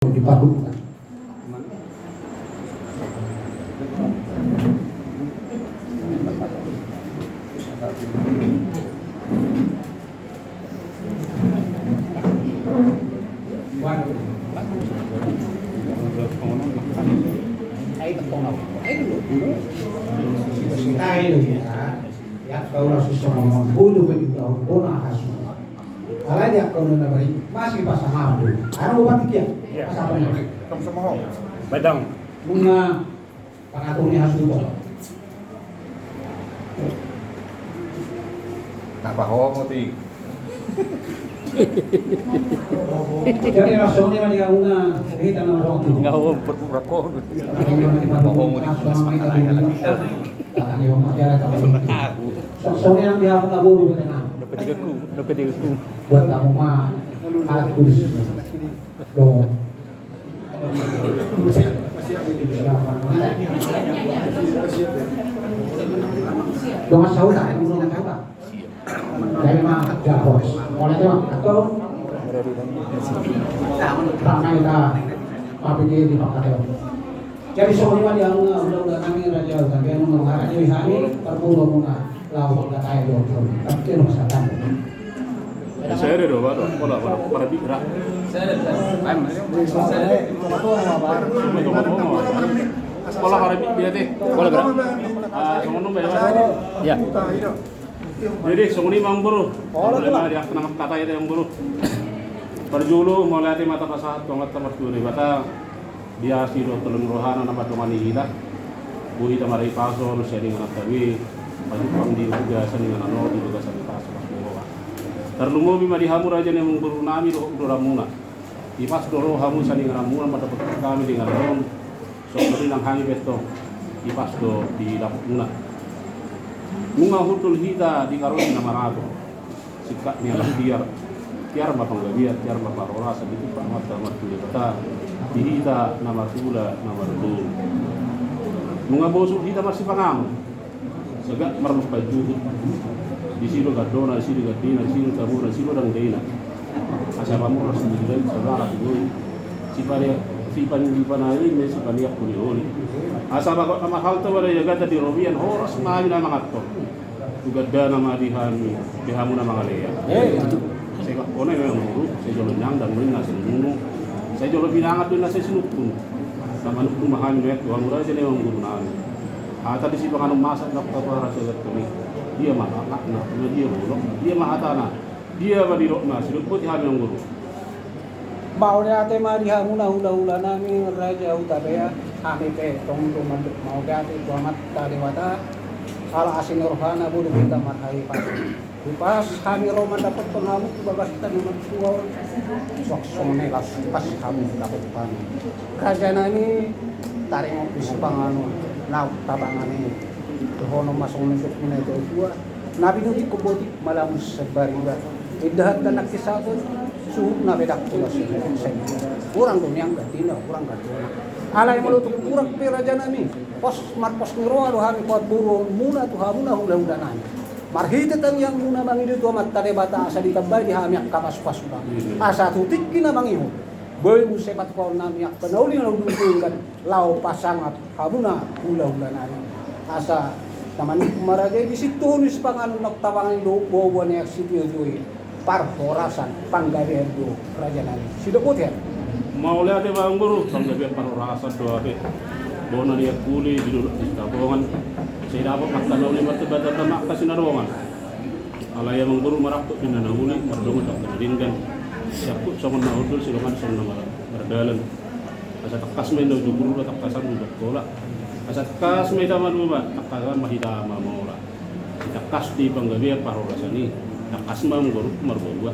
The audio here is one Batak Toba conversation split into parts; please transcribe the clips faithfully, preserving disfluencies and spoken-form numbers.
di parhutna. Alai dia kau na bari masih pasang apa? Anu bupati kia. Iya. Pasang apa? Sama-sama. Badang. Bunga. Pangatur ni hasuhuton. Apa homo ti? Jadi langsung ni mani kauna kita na homo. Nggak homo berpura homo. Apa homo ti? Langsung ni yang dia aku kabur. Dapat tiga ku, dapat tiga ku. Buat kamu mah. Aku. Dong. Dongan sahuta, dongan sahuta. Jadi ma, ya, bos. Mulai tu, atau ramai ta, tapi dia di pakai. Jadi songon i ma di hamu na hulahula nami raja, tapi anu ngarajoi hami parboruon muna. Laho hatae do, tapi dia masa tanda. Saya ada dua, dua, pola, pola, para di gerak. Pola, para di, dia teh. Pola gerak. Ah, songon nung, ya. Ya. Jadi songon i ma, Amang Boru. Pola, pola. Dia kena kata itu, Amang Boru. Parjolo mauliate ma tapasahat tu Amanta Martua Debata. Di asi dohot holong ni rohana na mandongani hita. Boi hita marhahipason sian ingananta be, pajumpang di Huta sian inganan on, di bagasan ni pasu-pasu ni roha. Tarlumobi ma di hamu raja ni amangboru nami dohot uduran muna. Ipas do rohamu sian inganan muna mandapothon hami di inganan on. Songon i nang hami pe antong, ipas do di dapot muna. Nunga hundul hita di karosi na marato. Singkat ni anak tiar, tiar ma panggabean, tiar ma parhorasan, di tingki Amanta Martua Debata, di hita na marhula, na marboru. Nunga bosur hita marsipanganon, sagat marlompan juhut, disi do gandona, disi do gandena, disi do tabona, disi do dangdaina. Asa pamurnas ni diri, saudara tu doi. Sipani, sipani, sipani, sipani, aku ni oli. Asa bagot na mahal tu pada ia gata di robian, horas ma hami na mangantor. Tu gandana ma di hami, di hamu na mangalean. Eh, itu. Sai bakkona i ma, Amang Boru, sai jolo nyangdang do inna sai nunu, sai jolo pinangan do inna sai sinungkun. Na manungkun ma hami nuaeng tu hamu raja ni amangboru nami. Hata di sipanganon masak na kapara sagat kami. Dia ma lakatna, na dia bolok, dia ma hatana. Dia ma nidokna, sidok boti hami, Amang Boru. Mauliate ma di hamu na hulahula nami Raja Hutabean, hami pe tong do mandok mauliate tu Amanta Debata, ala asi ni rohana boi do hita marhahipason. Ipas hami ro mandapothon hamu tu bagasan ni martua on, suang songon i laos ipas hamu dapot hami. Raja nami, taringot di sipanganon na tabangan i, dohonon ma songon nidok ni natuatua, na binutihon boti malamus sambariba. Indahan tanah kisahon, suhut na bedak pula suhut. Hurang do nian gandina, hurang gandona. Alai molo tung hurang pe raja nami, pos marpos ni roha do hami parboruon muna tu hamu na hulahula nami. Marhite tangiang muna mangido tu Amanta Debata asa ditambai di hami angka pasupasuna. Asa tu tingki na mangihut. Boi muse patupahon nami angka na uli na hudungdungkan laho pasangap hamu na hulahula nami. Asa na manungkun ma raja i di sintuhu ni sipanganon na tabangan i dohot boaboa na sitio-tio i. Parhorasan panggabean do raja nami. Sidok boti hami. Mauliate ma Amang Boru, panggabean parhorasan do hape. Bona ni angka uli di dolok di Sitabongan. Sai dapot angka na uli martamba-tamba ma angka sinadongan. Alai Amang Boru marangkup di na uli, mardongan tu angka na denggan. Siangkup songon na hundul, sidongan songon na mar-, mardalan. Asa tangkas ma inna uju Purba, tangkasan uju Angkola. Asa tangkas ma hita maduma, tangkasan ma hita mamora. Tangkas di panggabean parhorasan i, tangkas ma Amang Boru marboaboa.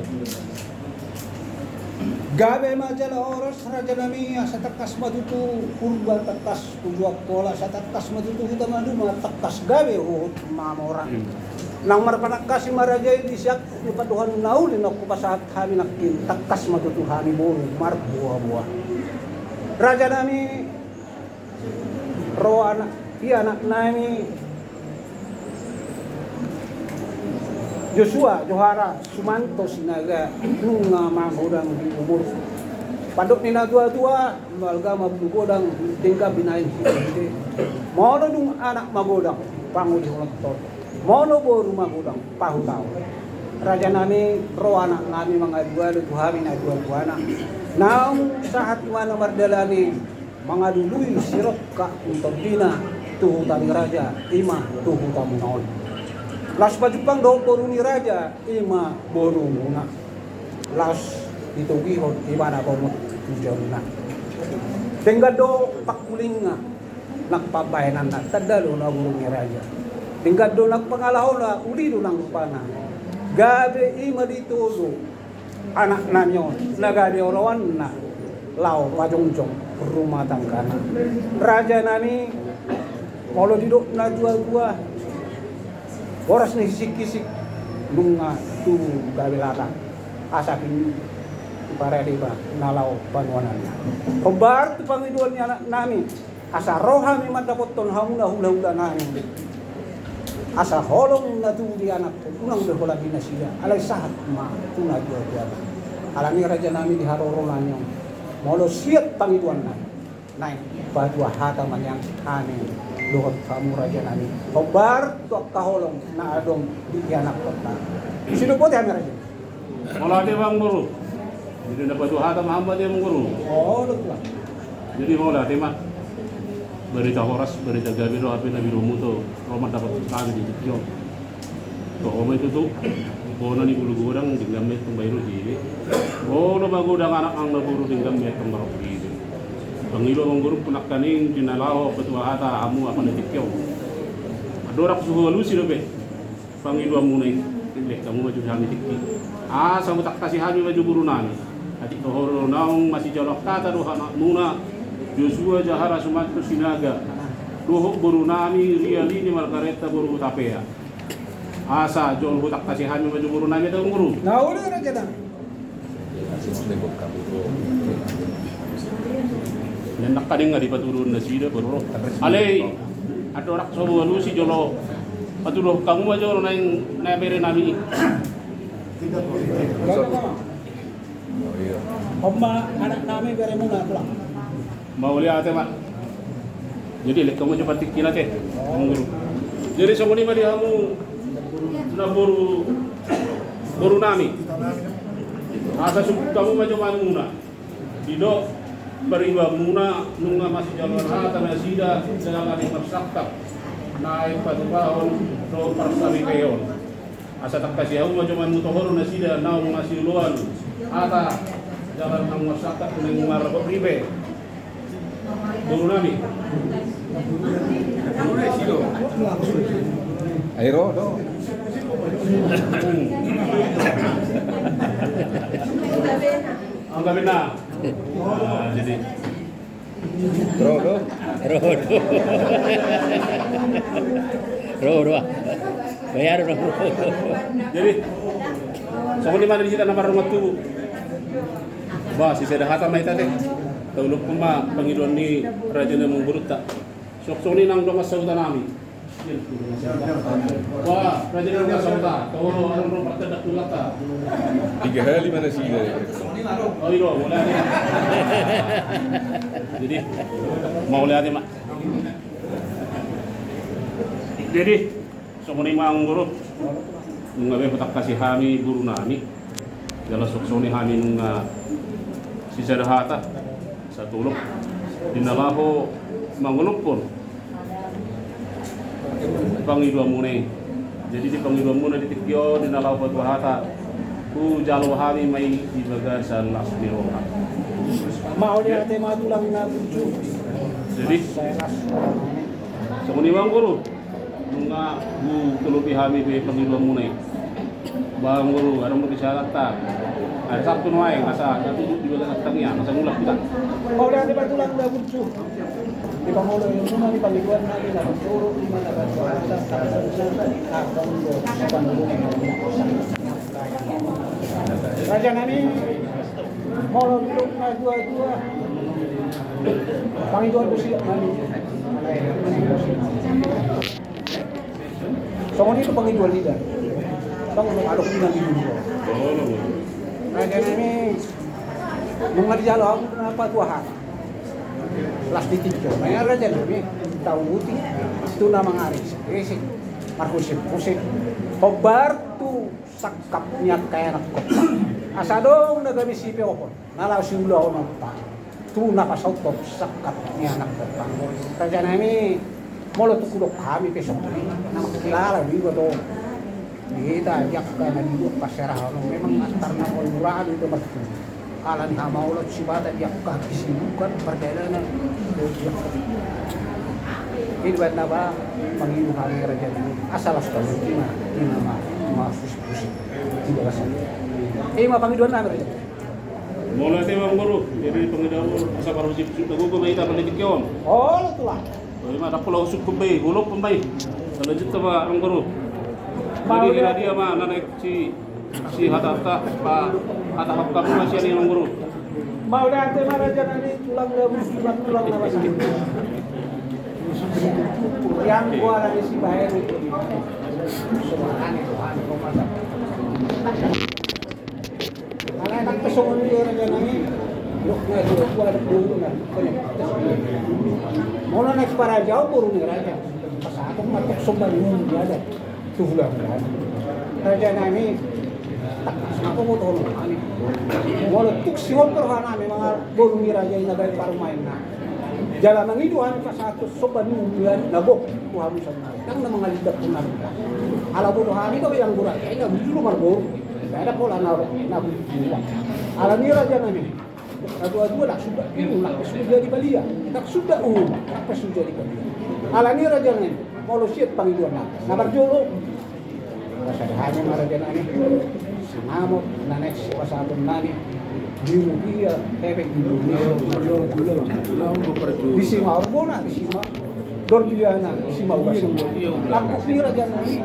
Gabe ma jala horas raja nami, asa tangkas ma tutu Purba, tangkas uju Angkola, asa tangkas ma tutu hita maduma, tangkas gabe huhut mamora. Hmm. Nang marpanangkasi ma raja i di siak ni pandohan na uli na hupasahat hami nangkin, tangkas ma tutu hami boru marboaboa. Raja nami, ro anak, i anak nami Josua Johara Sumanto Sinaga, nunga magodang di umur. Pandok ni natuatua, balga ma bulu godang, denggan binahen hita. Molo dung anak magodang, pangolihononhon. Molo boru magodang, pahutahon. Rajanami, ro anaknami mangalualu tu hami natuatuana. Naung sahat ibana mardalani mangalului sirongkap ni tondina tu huta ni raja, i ma tu hutamuna on. Laos pajumpang dohot boru ni raja, i ma borumuna. Laos ditogihon ibana bongot tu jabuna. Denggan do pangkulingna nang pambahenanna, tanda do na boru ni raja. Denggan do nang pangalahona, uli do nang rupana. Gabe i ma ditolu anaknami on, na gabe oloanna laho pajongjong rumah tanggana. Rajanami, molo didok natuatua, boras ni sisikisik nunga tubu gabe lata. Asa pin parade ba na laho panuananna. Hombar tu pangidoan ni anaknami, asa ro hami mandapothon hamuna hulahulanami. Asa holong na tubu di anakhon, unang be holan di nasida, alai sahat ma tu natuatuana. Alani rajanami, di haroronami on, molo siat pangidoannami, naeng patua hata ma nian hami dohot hamu rajanami. Hombar tu angka holong na adong di ianakhonta. Sidok boti hami raja. Mauliate ma amangboru. Jadi na patua hata ma hamu ate amangboru. Oh, betul. Jadi mauliate ma. Barita horas, barita gabe do hape na birumu tu ro mandapothon hami di tingki on. Toho ma i tutu. Bona ni bulu godang, denggan ma i antong bahen roha. Bona magodang anak nang na boru, denggan ma i antong bahen roha. Pangido amangboru, punangkaning di na laho patua hata hamu angka na di tingki on. Andorang so hualusi dope pangidoanmuna i, lehon hamu ma jo di hami tingki. Asa hutangkasi hami ma jo borunami. Atik toho do naung masijalo angka hata dohot anakmuna, Joshua Jahara Sumanto Sinaga, dohot borunami Rialini Margareta boru Hutapea. Asa jolo hutangkasi hami ma jo borunami, ate amangboru. Na uli rajanami. Nangkaning nga dipatuduhon nasida boru ro. Alai andorang so hualusi jolo, patuduhon hamu ma jolo naeng na berenami i. Hombar anaknami, beremuna, tulang. Mauliate ma. Jadi lehon hamu ma jo partingkian ate amangboru. Jadi songon i ma di hamu na boru, borunami. Asa sumput hamu ma jo manumuna. Didok pangidoanmuna nunga masijaloan hata nasida, jala naeng marsangkap, naeng patupahon dohot parsaripeon. Asa tangkasi hamu ma jo manumuna, toho do nasida naung masiuloan hata jala naung marsangkap, naeng marhot ripe. Borunami. Ai ro do. Angka bina. Jadi. Ro do. Ro do. Ro do. Bayar do. Jadi songon i ma di hita na marrongan tubu. Bah, sisada hata ma hita ate. Taulahon ma pangidoan ni raja ni amangborunta. Songon i nang dongan sahutanami. Bah, raja ni dongan sahuta, tolu adong do partandak tu hata. Tiga hali mana sih? Oh, i do, mauliate. Jadi mauliate ma. Jadi songon i ma amangboru. Nunga be hutangkasi hami borunami. Jala songon i hami nunga sisada hata. Satolop di na laho mangolophon pangidoanmuna i. Jadi di pangidoanmuna di tingki on, di na laho patua hata, hujalo hami ma i di bagasan las ni roha. Mauliate ma tulang na burju. Jadi songon i ma amangboru. Nunga hutolopi hami be pangidoanmuna i. Bah amangboru, adong do di sahata. Asa tu nuaeng, asa na tutup di bagasan tangiang, asa mulak hita. Mauliate ma tulang na burju. Di pangolophonmuna di pangidoannami na burju, di mana rajanami. Molo didok natuatua, pangidoan do sidok nami. Songon i do pangidoan nida. Songon i adong di nami dulu. Rajanami. Nunga dijalo hamu na patua hata. Las di tingki on ma raja nami, tahuti tu na mangarisik-risik, marhusip-husip. Hombar tu sangkap ni angka anak on. Asa adong na gabe sipeophon na laho siulahononta tu na pasauthon sangkap ni anak on. Raja nami, molo tung hudok hami pe songon i, na mangkilala do iba tu hita di angka na di luat parserahan on. Memang antar na molo murah do iba martua. Ala ni hamaolon Debata di angka kesibukan pardalanan di angka. Jadi baen na ba mangido hami raja nami, asa las tolu ima, ima ma mahusip-husip di bagasan. Ima pangidoan nami raja. Mauliate ma amang boru. Jadi pangidoan asa parhusip-husip na gogo ma hita marhite on. Olo tulang. Ima, ndang pola husungkun be, golop ma i. Lanjut ma amang boru. Jadi hira dia ma na naeng si, si hata-hata, hata-hata ma sian i amang boru. Mauliate ma raja nami, tulang na bus, tulang, tulang na basi. Yang gua dari si bahen itu. Suarane Tuhan, kau mantap. Ala anak pe songon dia raja nami. Yok na dia gua ada dulu na. Molo na siparaja boru ni raja. Pas aku matok somba ni dia ada. Tu hula-hula. Raja nami, tangkas ma botohon nami. Molo tung sihombar roha nami mangalap boru ni raja i na baen parumaenna. Jala mangido hami pasahat somba ni hula na gok tu hamu sonari. Ndang na mangalindang tu nami. Ala boto hami do yang gurang i na bujur marboru. Ndada pola na bujur. Ala ni raja nami. Dua-dua ndang suda uhum, ndang pe suda jadi balia. Ndang suda uhum, ndang pe suda jadi balia. Ala ni raja nami, molo sian pangidoan nami. Na parjolo. Pasahat hami ma raja nami. Sinamot na naeng sipasahaton nami. Di rupiah, hepeng di Indonesia. Di Simaorbona, di Sima. Dorbiana, di Simaugas. Angkos ni raja nami.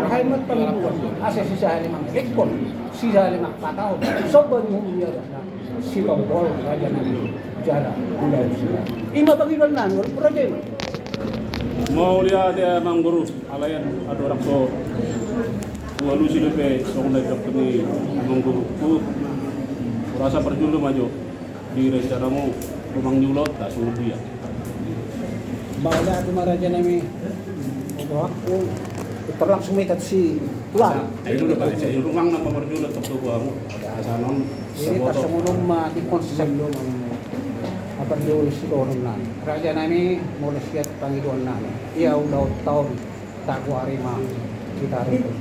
Hai mat pangidoan. Asa sisahali mangelekkon. Sisahali mangkatahon. Somba ni hula-hula. Sitombol raja nami jala ulaon sila. Ima pangidoan nami, olo raja ima. Mauliate amang boru, alai adong do so ualusi dope songon na didok ni amang boru. Hurasa parjolo ma jo di rencanamu rumang ni ulaonta songon dia. Mauliate ma raja nami. Dohakku, terlangsung ma hita tu si tulang. Ayo dulu balik saya rumang na pamarjolo tok tu buamu. Ada asanon. Jadi tarsongon on ma di konsep. Apa dulu si dohononnami. Raja nami, molo sian pangidoan nami. Ia ulaonta on. Tagoari ma hita ruput.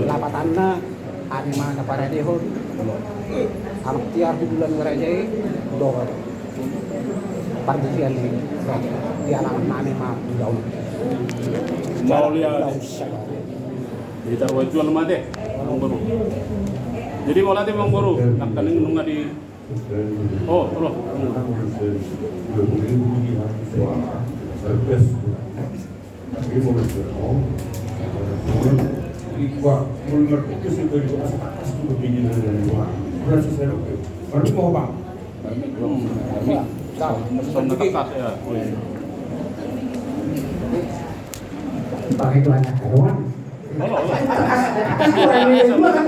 Lapatanna, hami ma na paradehon. Amak tiar tu bulan raja i, dohot pardidian ni raja. Di alaman nami ma ulaon. Mauliate. Jadi taruh jual mate, amang boru. Jadi mauliate amang boru, nangkaning nunga di. Oh, tolong. Pakai banyak karuan. Kan kurang ini dua kan?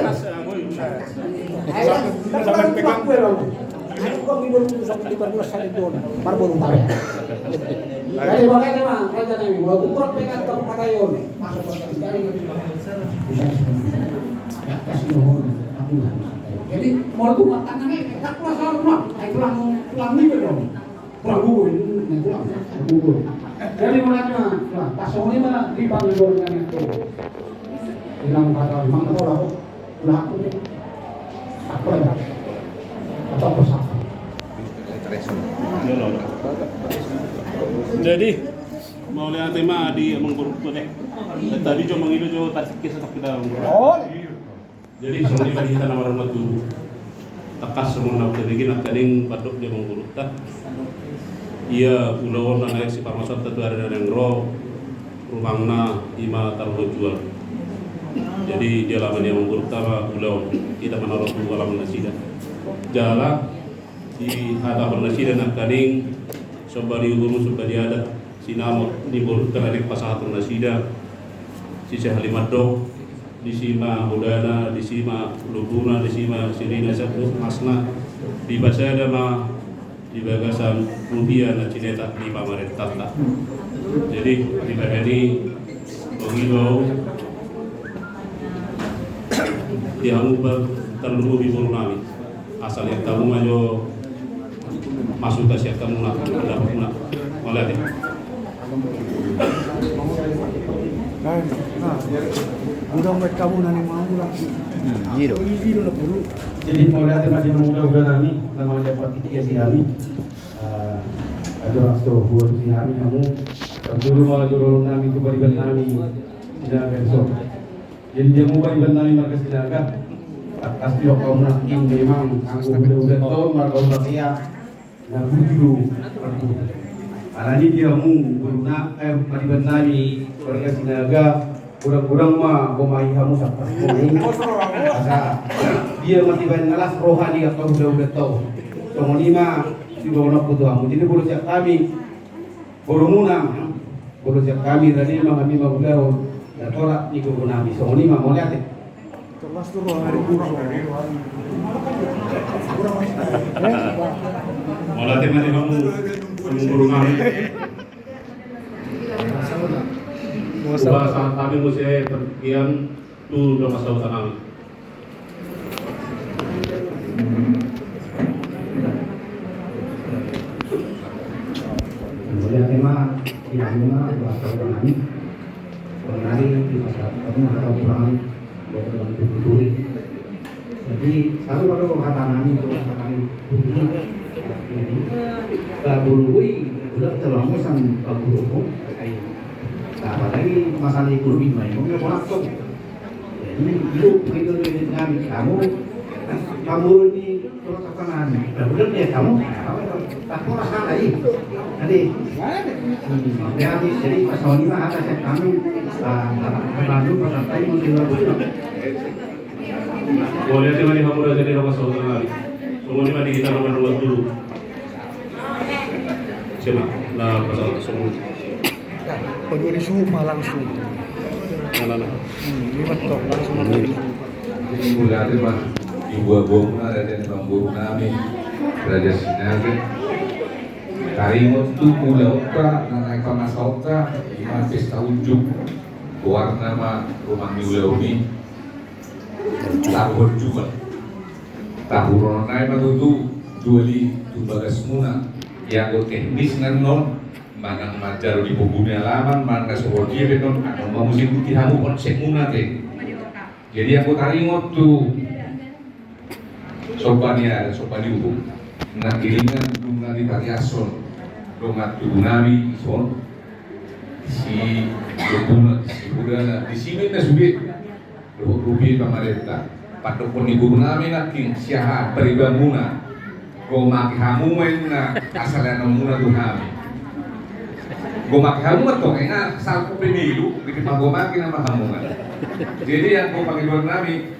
Ayo, kan kurang kue lo. Ayo, kok ngibur ngibur sama di baru saling don. Baru baru tahu. Jadi makanya mah, raja nami, mau buat pekan kamu pakai on. Masuk ke dalam. Jadi mau buat tangan ini, tak pulang sama rumah. Ayo pulang, pulang minggu dong. Pulang gugur, pulang gugur. Jadi mulanya, nah, pas songon i ma di pangidoan nami tu. Inang kata mang kau laku, laku. Apa ya? Apa pesan? Jadi mauliate ma di amang boru deh. Tadi jo mangido jo tadi kisah tak kita. Oh. Jadi songon i ma di hita na marumah tu tangkas songon na hubege nangkaning pandok di amang boruta. Ia ulaon na naeng siparmasaonta tu ari na naeng ro, rumangna ima taruhon jual. Jadi di alaman ni amang boruta ma ulaon, hita ma na ro tu alaman nasida. Jala dihatahon nasida nangkaning somba ni uhum, somba ni adat, sinamot ni boruta na naeng pasahaton nasida. Sisahali mandok. Disi ma hodana, disi ma lombuna, disi ma sirina, sian tu hasna, dipasada ma di bagasan rupia na cinetak ni pamarentanta. Jadi, dibahen i, mangido ahu di hamu partarlumobi boru nami. Asa liat hamu ma jo masukan sian hamuna, dapot muna. Mauliate. Godang ma hamuna na mangulang. Jadi mauliate ma di hamu, godang godang nami na mandapothon tingki sian hami. Ajo ras do hualusi hami hamu. Parjolo ma jolo nami tu pariban nami Sinaga dison. Jadi dia mau pariban nami marga Sinaga. Tangkas didok hamu nangkin memang anggo hulahula on marga Hutahean na burju do. Alani dia hamu boruna, eh, pariban nami marga Sinaga, godang-godang ma homai hamu sahat tu homai. Asa dia ma dibahen na las roha ni angka hulahula on. Songon i ma didohononku tu hamu. Jadi molo sian hami borumuna, molo sian hami rade ma hami mangulahon natoras ni gogo nami, songon i ma, mauliate. Mauliate ma di hamu, hamu boru nami. Hupasahat hami muse partingkian tu dongan sahuta nami. Mauliate ma di hamuna dongan sahuta nami. Sonari dipasahat hamu hata uturan, buat dongan turi-turi. Jadi selalu pada hata nami tu hata nami. Jadi, kabului, udah telangusan kabului. Nah, apalagi masalah ekonomi, main, mau nggak, jadi, itu, itu, itu, nami, kamu, kamu ini, terus apa nami? Kamu udah lihat kamu? Kamu, kamu rasa lagi? Tadi, hmm, ya, habis, jadi, pas tahun ini ada saya kami, ah, apa, apa, apa, apa, apa, apa, apa, apa, apa, Mauliate ma di hamu raja ni dongan sahuta nami. Songon i ma di hita na marnongan tubu. Siapa? Na pasal songon. Pagori suhu ma langsung. Mana na? Hmm, lima tok langsung. Mauliate ma di boru nami, raja ni boru nami, raja Sinaga. Taringot tu ulaonta na naeng pamasaonta, ima pesta unjuk. Goarna ma rumah ni ulaon i. Taruhon juma. Taruhon nai ma tutu, tuali tu bagasmuna. Ia anggo teknis na annon, manang manjalo di pogu ni alaman, manang na songon dia pe annon, annon ma muse di hamu konsepmuna te. Jadi anggo taringot tu somba ni adat, somba ni uhum, nangkiningan dung na dipariashon dongan tubu nami dison, si lombuna, si hudana, disi ma inna sude. Dohot rupia pamarenta. Pandokhon ni boru nami nangkin, siahaan paribanmuna. Gomaki hamu ma inna hasaleanonmuna tu hami. Gomaki hamu ma tong, inna salpu pemilu, di pagomaki nama hamuna. Jadi anggo pangidoan nami,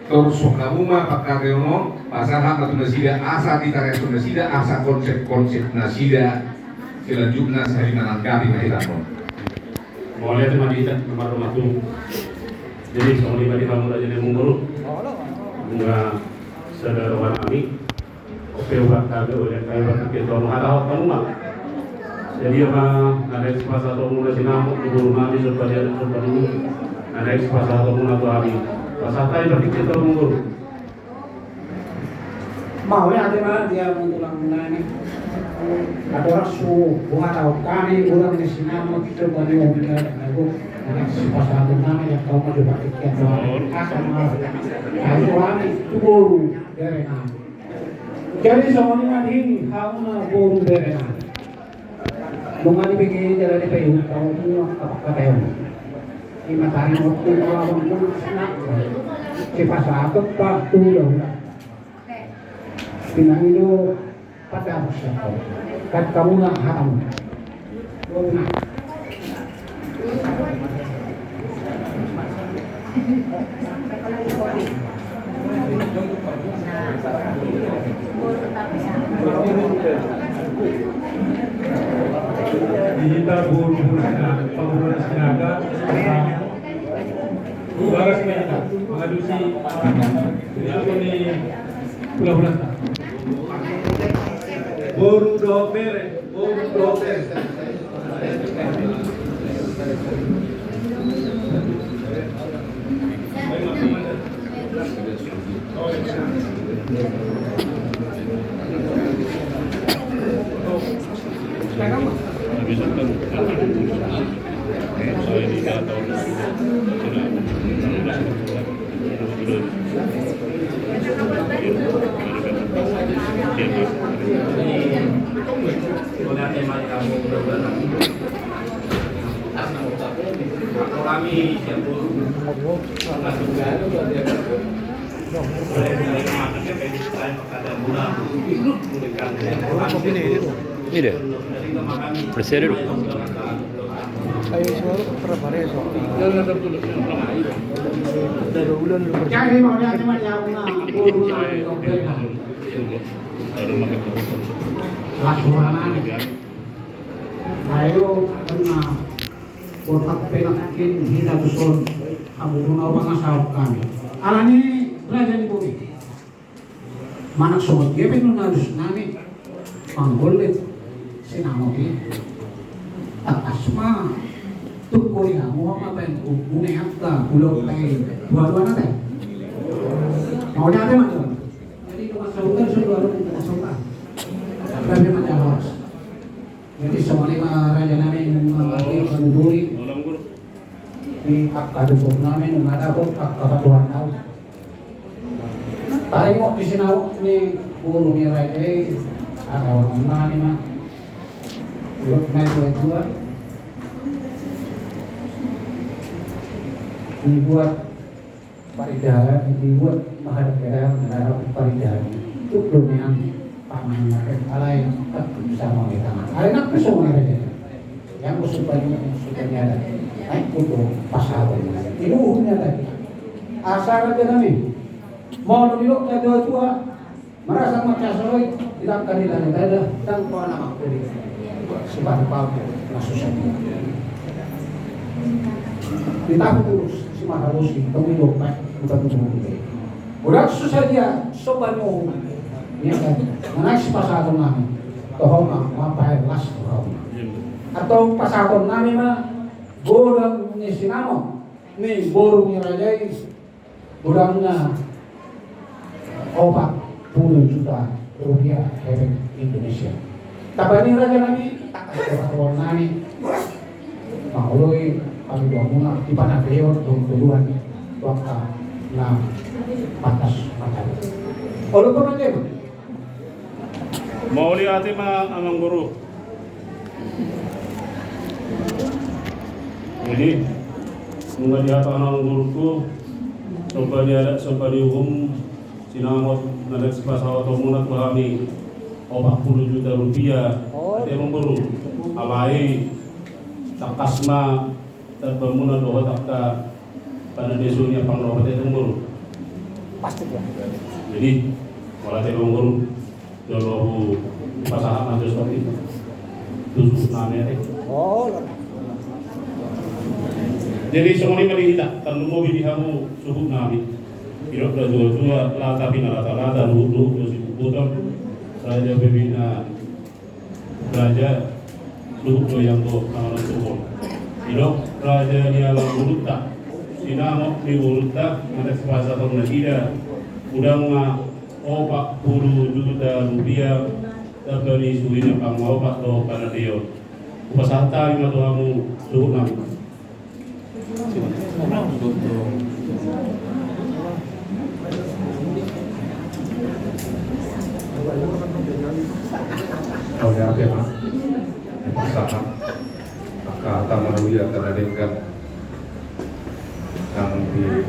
torushon hamu ma pangkataion on, pasahat ma tu nasida, asa ditarehon nasida, asa konsep-konsep nasida selanjutna sahali mananggapi na hita on. Mauliate ma di hita na marnongan tubu. Jadi songon i ma di hamu raja ni amangboru. Nunga sada roha nami. Ope ubat kabe oleh kabe batik ke tono hata hot kamu ma. Jadi apa na naeng sipasahatonmuna sinamot di boru nami somba ni adat somba ni uhum. Na naeng sipasahatonmuna tu hami. Pasahat hami batik ke tono amangboru. Mauliate ma di hamu tulang nami. Atoras huhatahon hami godang ni sinamot somba ni uhum. Na naeng sipasahaton nami, ia hamu ma jo batik ke tono. Asa ma. Ayo hami tu boru bere nami. Jadi songon i ma di hamuna boru bere nami. Nunga dibege jala dipaihut hamu tu angka pangkataion. Ima taringot tu ulaon na sipasahaton tu hulahula. Pinangido padamus hamu. Kan hamuna hatamuna. Boru nami. Di hita boru, boru Sinaga, boru Sinaga, Bagas ma hita mangalusi, apa ni, hulahulanta. Boru dohot bere, boru dohot bere. Ini dia. Presiden. Jadi, mau lihat, mau lihat, mau lihat. Laporan. Ayo, kena. Botak pe nangkin hita tu son. Hamu na pangasahon hami. Alani raja ni boru. Manang songon dia pe nunga alus nami. Manggollit sinamot i. Tangkas ma. Tungkol i hamu ma baen une angka ulo ai. Dua-dua na te. Mau dia pe manggollit. Jadi, nunga sahutan, so dua-dua nunga sahutan. Tapi manjalos. Jadi, songon i ma raja nami, nunga mangihut panuturi. Di angka dukun nami, nunga dapot angka patuan nau. Taringot di sinamot ni boru ni raja i, angka nami ma. Dua, dua, dua. Dibuat Paridaran, dibuat mahadap daerah, mahadap paridaran. Itu belum yang paman makan alai, tak bisa mau di tangan. Alai nak bisa mau aja. Yang musuh banyak, musuh banyak ada. Naik kutu pasal banyak. Ini umumnya tadi. Asal aja kami. Mau duduk tak dua tua. Merasa macam soroi, bilang kami dari dada, dan kau nama kuli. Sebab kau na susah. Ditahu terus, si Mahalusi, kami dompet, bukan tubuh kita. Udah susah dia, sobat nyohu. Ya kan? Mana si pasal nami? Tohong, apa yang las, tohong. Atau pasal nami mah, godang ni sinamot, ni boru ni raja i. Godangna opat pulu juta rupiah hepeng Indonesia. Tamba ni raja nami, tangkas do patupaon nami. Mangoloi hami dohot muna di panandaion dohot tuduhan tu angka na pantas manjalo. Olo, pernah dia. Mauliate ma amangboru. Jadi, nunga dihatahon amangboruku, somba ni adat, somba ni uhum, sinamot na naeng sipasahatonmuna tu hami opat pulu juta rupiah. Ate amangboru, alai tangkas ma tamba muna dohot angka panandaion ni amangboru, ate amangboru. Pasti dia. Jadi, mauliate amangboru. Jolo hupasahat ma jo stop i tu suhut nami ate. Jadi songon i ma di hita, tarlumobi di hamu suhut nami. Didok natuatua, lata pinalata lata, luhut luhut do sibutbuton. Raja pe na raja, luhut do i anggo na manontuhon. Didok raja ni amangborunta, sinamot ni borunta, na naeng sipasahaton nasida, godangna opat pulu juta rupiah, tamba ni suhi ni pangua opat dohot panandaion. Hupasahat hami ma tu hamu suhut nami. Mauliate ma. Hupasahat angka hata na uli, hata na denggan nang di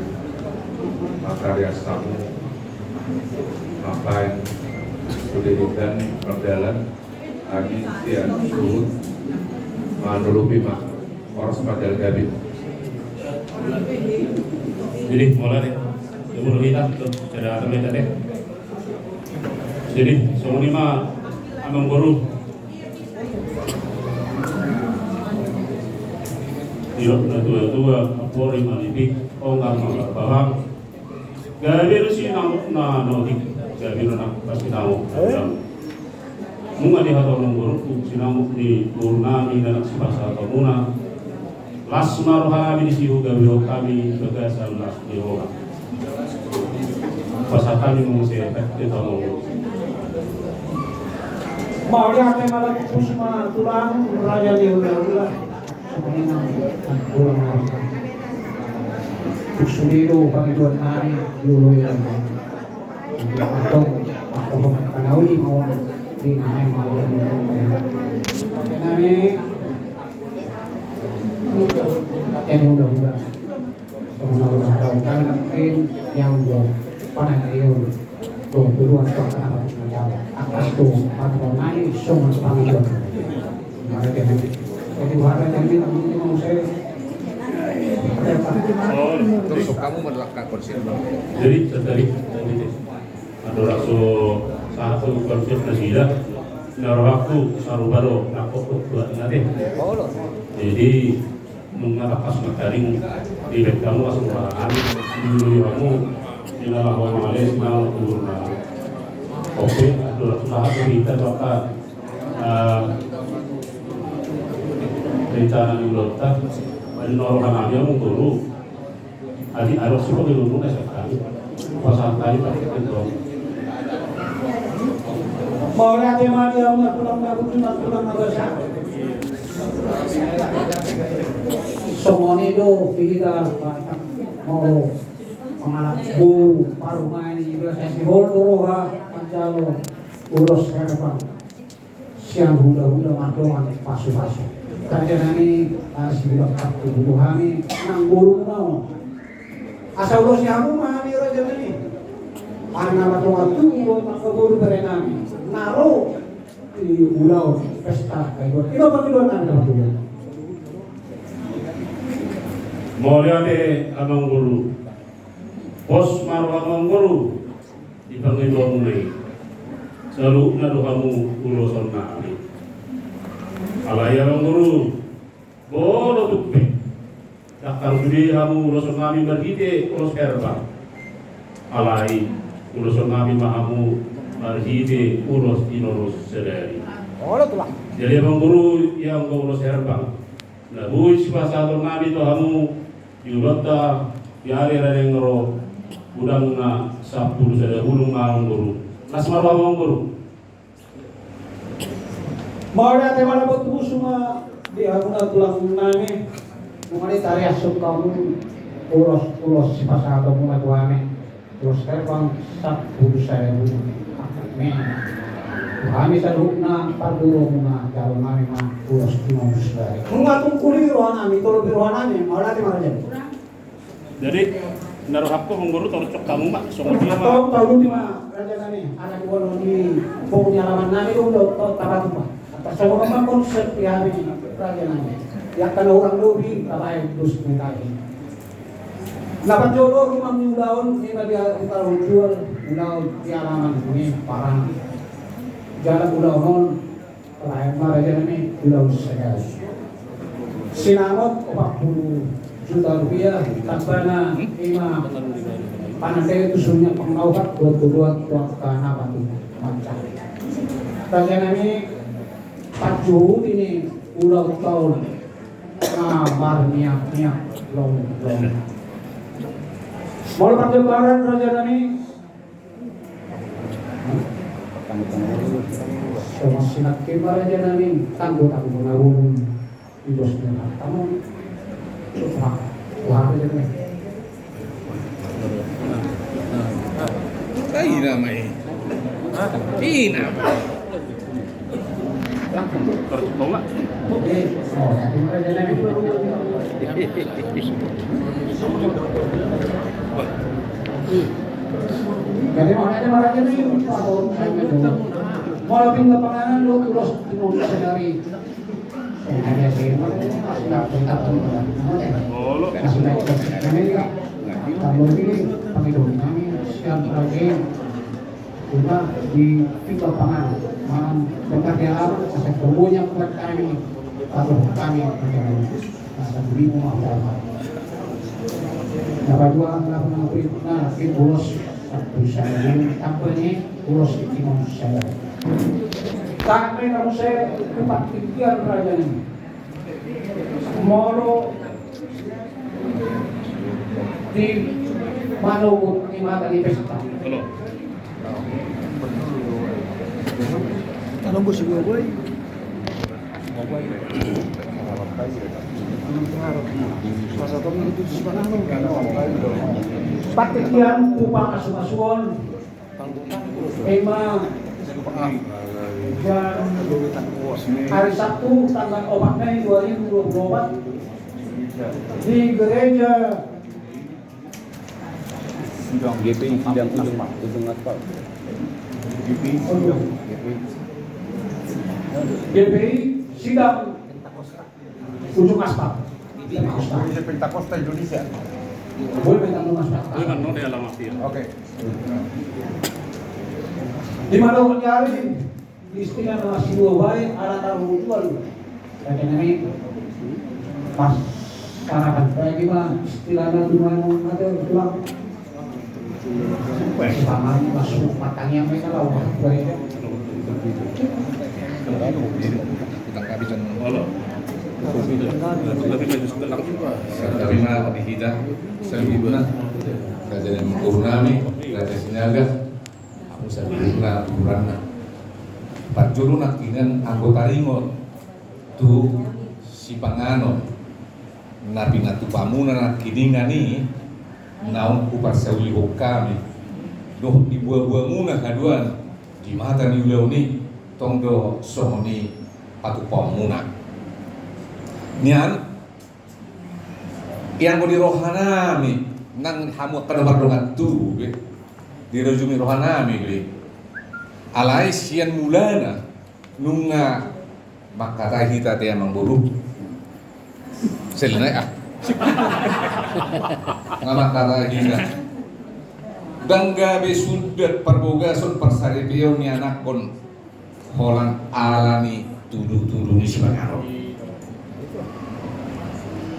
matarias hamu mambaen sude indahan mardalan. Hami sian suhut manulupi ma, horas ma jala gabe. Jadi, mauliate. Jumolo hita tu sada hata ma hita ate. Jadi, songon i ma amangboru. Didok na tuatua, amporik ma lipik, onggang ma parbabang. Gabe do sinamot na otik, gabe do na pasinamot. Nunga dihatahon borungku sinamot ni boru nami na naeng sipasahatonmuna. Las ma roha nami disi, hugabehon hami bagasan las ni roha. Pasahat hami muse tu hamu. Mauliate ma, lagu pusuk ma tulang, raja ni hulahula. Sude do pangidoan nami di ulaon i. Antong, antong, panauli ma on di nami ma on. Nami, ini udah, udah. Pengenalan tahun kan, yang udah, pada dia. Tuh, duluan, tuh, kenapa tuh, kenapa? Atas tuh, empat orang naik, semua sepanjang. Jadi, buat aja ini, kamu ini mau saya. Terus kamu melangkah konser. Jadi, tertarik, tertarik. Ada rasa satu konser nasida. Nah, waktu saru baru, nakut, buat nanti. Jadi, nunga tangkas mangkaring, dibaen hamu asa ulaon, diului hamu, di na laho mangalean sinamot ni boru nami. Oke, atur sahat berita baka, eh, rencana ni ulaonta, di na roha nami amangboru. Adi, adong si pake dulu na siap kami. Pasahat hami pakai itu. Mauliate ma di hamu na tulang na bujur, na tulang na basa. Songon i do hita, molo mangalap boru parumaen i, biasa sihol do roha manjalo ulos herbang. Sian hulahula mardongan pasupasu. Raja nami, ah, si bulan satu dulu hami nang boru na on. Asa ulosi hamu ma hami, raja nami. Anak na tonga tubu, maka boru bere nami. Na ro di ulaon pesta kaiduan. Ima pangidoan nami, dapat dulu. Mauliate amangboru. Pos ma roha amangboru. Di pangidoanmuna i, saluhutna do hamu uloson nami. Alai amangboru, molo tung pe, ndang haru sude hamu uloson nami marhite ulos herbang. Alai uloson nami ma hamu marhite ulos tinorus sadari. Jadi amangboru, ia anggo ulos herbang na boi sipasahaton nami tu hamu, di ulaonta di ari na naeng ro, godangna sampulu sada bulung ma amangboru. Las ma roha amangboru. Mauliate ma, dapot pusu ma di hamu na tulang nami. Nunga ditariashon hamu ulos, ulos sipasahatonmuna tu hami. Ulos herbang sampulu sada bulung. Amen. Hami saluhutna parboruonmuna, jalo nami ma ulos tinorus sadari. Nunga tungkuli roha nami, tolopi roha nami, mauliate ma raja. Jadi, na rohangku amangboru, torcok hamu ma, songon dia ma. Tau, tau di ma raja nami, anak boru ni, boru ni alaman nami, do, do, tapatupa. Tarsongon on ma konsep di hami, raja nami. Ia angka na hurang lobi, tabaen dos ni tahi. Na parjolo rumang ni ulaon, ima di, di parhunjual, ulaon di alaman ni parange. Jala ulaon on, lae ma raja nami, ulaon sadari. Sinamot opat pulu juta rupiah, tambana ima panandaion tu suhut ni angka na opat, dohot dohot tu angka na patut mancari. Raja nami, parjuhut ni ulaonta on. Ah, marmiak-miak, long, long. Molo parjambaran raja nami. Songon sinangke ma raja nami, tanggo-tanggo na bulung. Ibos ni tanggo. Wah, wah, raja nami. Ina ma i. Ina ma. Jadi, mau nanya, mau nanya nih, mau pindah panganan, lu terus, lu sadari. Kalau ini, pangidoan nami, siap lagi. Kita di pindah panganan, mangan, bentar di alam, sampai pokoknya buat kami, atau kami, Nah, tapi mau apa? Nah, kedua, nah, nah, nah, ulos satu saya, tambah nih, ulos itu mau saya. Sampai kamu saya empat pikiran raja ini. Molo di mano di mata di pesta. Halo. Tanam bos gua, boy. Patik yang kupang asu-asuon. Ima jam hari Sabtu tanggal opat Mei dua ribu dua puluh empat di gereja G P I Sidang Ujung, Ujung Aspal. G P I Sidang. G P I Sidang Ujung Aspal. Indonesia, Pentakosta Indonesia. Boleh minta nomor Aspal. Boleh kan, no, dia alamat dia. Oke. Di mana orang nyari? Istilah nama si dua baik, ala taruh jual. Kata nami, pas sarapan baik, di mana? Istilah nama dua yang mati, tulang. Tapi ma di hita, saluhutna, raja ni mangkurnami, raja Sinaga, aku saluhutna, ukuranna. Parjolo nangkiningan anggo taringot tu sipanganon na pinatupamuna nangkiningan i, naung huparsaulihon hami dohot di buabuamuna haduan di mata ni ulaon i, tong do songon i patupaonmuna. Nian, ianggo di rohanami, nang hamu angka na mardongan tubu be, dirajumi rohanami be. Alai sian mulana nunga mangkatai hita ate amangboru. Selna ah. Nga mangkatai hita. Ndang gabe sundat parbogason parsaripeon ni anakkon holan ala ni tudutudu ni sipanganon.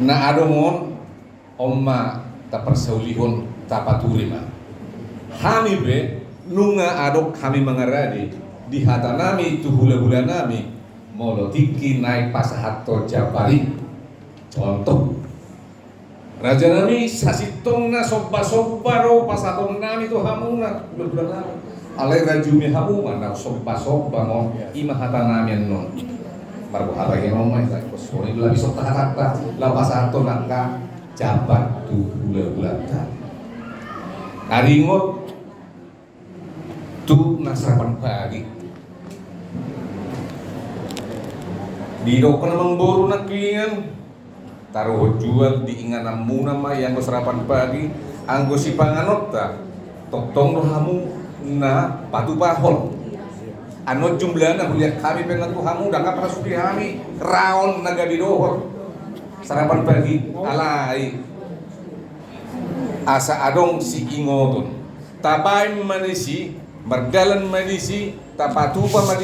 Na adong on, on ma taparsaulihon, tapature ma. Hami pe nunga adong hami mangarade di hatanami tu hulahulanami, molo tingki naeng pasahathon jambar i. Contoh, rajanami, sasintongna sombasomba do pasahatonnami tu hamuna, hulahulanami. Alai rajumi hamu ma na sombasomba on, i ma hatanami annon. Marboha bahen on ma hita, songon i do laho bisok hatanta, laho pasahathon angka jambar tu hulahulanta. Taringot tu na sarapan pagi. Didokkon amangboru nangkiningan, taruhon jual di ingananmuna ma i anggo sarapan pagi, anggo sipanganonta, tongtong do hamu na patupahon. Annon jumlahna huliat hami pe nang tu hamu, ndang parsuhi hami raon na gabe dohot sarapan pagi, alai asa adong siingoton. Tabaen ma disi, mardalan ma disi, tapatupa ma